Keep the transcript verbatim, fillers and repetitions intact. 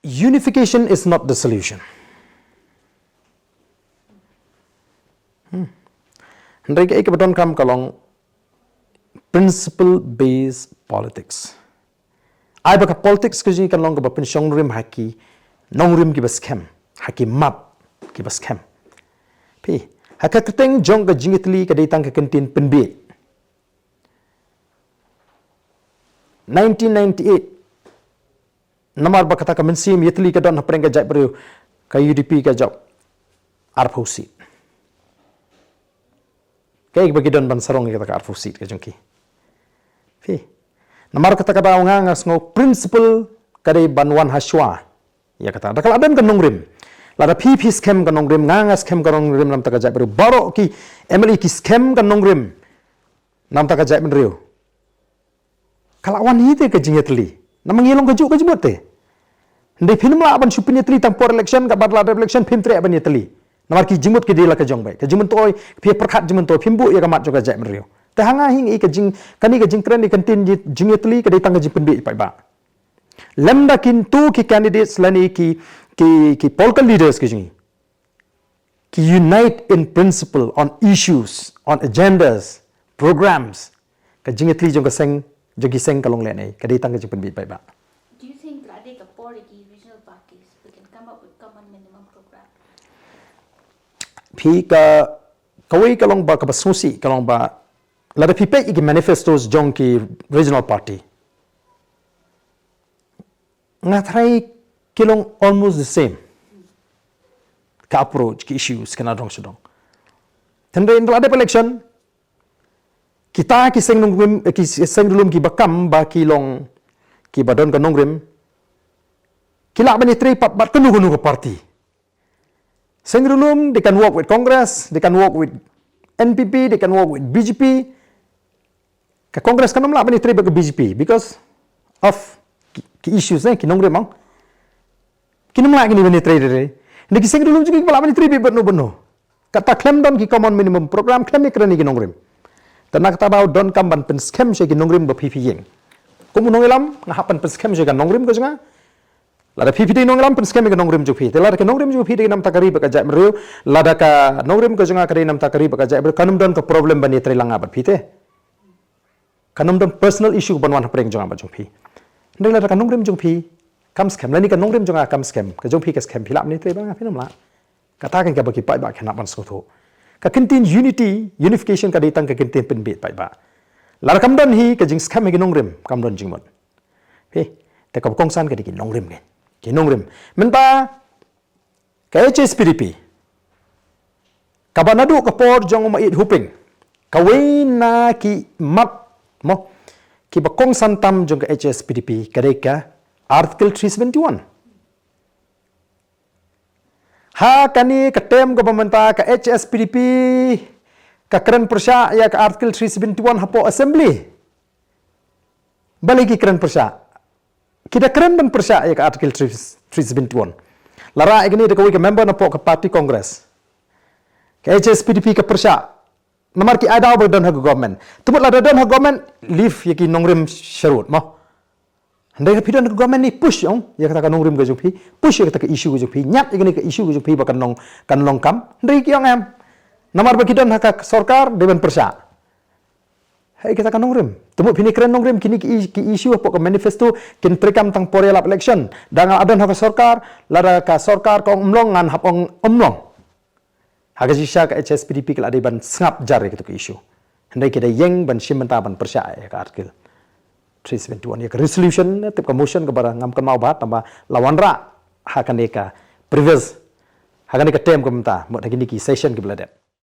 Unification is not the solution. Hmm. Hynrei ka, ka ba donkam ka long principle based politics. Ai ba ka politics ka jong ngi kan long ka ba pynshong rim ha ki nongrim ki ba skhem, ha ki mat ki ba skhem. Phi, ha ka kyrteng jong ka jingïatylli ka dei tang ka kyntien pynbiej. Nineteen ninety-eight, namar ba kata ka mynsiem ïatylli ka don hapdeng ka jaitbynriew, ka U D P ka jop arphew seat. Kaei ba ki don ban sarong ïa kata ka arphew seat ka jong ki? Phi, namar kata ka daw nga, nga sngew principle ka dei ban wan ha shuwa ïa kata. Da ka la don ka nongrim, lada phi, phi skhem ka nongrim, nga, nga skhem ka nongrim namar kata ka jaitbynriew, baroh ki M L A ki skhem ka nongrim namar kata ka jaitbynriew, ka la wan hi te ka jingïatylli. Namar ngi long kajuh ka jingmut te. Hynrei phim lah ban shu pynïatylli tang por election, ka bad la dep election phim treh ban ïatylli. Namar ki jingmut ki dei la ka jong beit. Ka jingmyntoi, phi pyrkhat jingmyntoi, phim buh ïa ka mat jong ka jaitbynriew. Te ha nga hi nga i ka jing, kane ka jingkren, ka kyntien jingïatylli ka dei tang ka jingpynbiej paidbah. Lymda kito ki candidates lane ki, ki, ki political leaders ki jong ngi ki unite in principle on issues, on agendas, programs, ka jingïatylli jong ka seng, jong ki seng ka long lehnoh, ka dei tang ka jingpynbiej paidbah. Do you think la dei ka por ïa ki regional parties, we can come up with common minimum program? Phi, ka, kawei ka long ba, ka ba sngewsih ka long ba, lada phi peit ïa ki manifestos jong ki regional party, nga tharai ki long almost the same ka approach, ki issues, ki nadong shadong. Hynrei ynda la dep election, kita ki seng nongrim, eh, ki seng ri lum ki ba kam ba ki long, ki ba don ka nongrim, ki lah ban ïatrei pat bad kano kano ka party. Seng ri lum, they can work with Congress, they can work with N P P, they can work with B J P. Ka Congress kan ym lah ban ïatrei bad ka B J P because of ki, ki issues, eh, ki nongrim, ong. Kin ym lah kine ban ïatrei, trei. Hynrei ki seng ri lum jong ngi ki lah ban ïatrei beit bad no bad no. Kata khlem don ki common minimum program, khlem ïakren ïa ki nongrim. Te na kata daw donkam ban pynskhem sha ki nongrim ba phi, phi ïeng. Kum u nongïalam, nga hap ban pynskhem sha ka nongrim ka jong nga. Lada phi, phi dei nongïalam, pynskhem ïa ka nongrim jong phi. Te lada ka nongrim jong phi dei namar ka ri bad ka jaitbynriew, lada ka nongrim ka jong nga ka dei namar ka ri bad ka jaitbynriew, kan ym don ka problem ban ïatrei lang nga bad phi te. Kan ym don personal issue ban wan hapdeng jong nga bad jong phi. Hynrei lada ka nongrim jong phi kam skhem, lane ka nongrim jong nga kam skhem, ka jong phi ka skhem, phi lah ban ïatrei bad nga, phin ym lah. Kata kan kaba ki paidbah kin hap ban sngewthuh. Ka kyntien unity, unification ka dei tang ka kyntien pynbiej paidbah. Lada kam don hi ka jingskhem ha ki nongrim, kam don jingmut. Phi, te kaba kongsan ka dei ki nongrim, ki nongrim. Mynta ka H S P D P, kaba naduh ka por jong u Maït Huping, kawei na ki mat, mo, kiba kongsan tam jong ka H S P D P ka dei ka Article three seventy-one. Ha kane ka term kaba mynta ka H S P D P ka kren pyrshah ïa ka Article three seventy-one hapoh Assembly. Balei ki kren pyrshah? Ki da kren ban pyrshah ïa ka Article three, three seventy-one. La rah ïa kane da kawei ka member napoh ka party Congress. Ka H S P D P ka pyrshah. Namar ki ai daw ba don ha ka government. Te mut lada don ha ka government, leave ïa ki nongrim sharud, mo. Hynrei phi don ha ka government ni, push, ong, ïa kata ka nongrim ka jong phi, push ïa kata ka issue ka jong phi, ñiad ïa kane ka issue ka jong phi ba kan long, kan long kam. Hynrei ki ong em. Namar ba ki don ha ka sorkar, dei ban pyrshah. Hei, kata ka nongrim. Te mut phin ïakren nongrim, kine ki, ki issue hapoh ka manifesto kin treikam tang por ïalap election. Da nga la don ha ka sorkar, lada ka sorkar ka ong ym long, ngan hap ong ym long. Ha ka jingshisha ka H S P D P ka la dei ban sngap jar ïa kito ki issue. Hynrei ki da ïeng ban shim bynta ban pyrshah ïa ka Article three seventy-one, ïa ka resolution, tip ka motion kaba ngam kynmaw bha, tangba la wanrah ha kane ka previous, ha kane ka term ka mynta, mut ha kine ki session kiba la dep.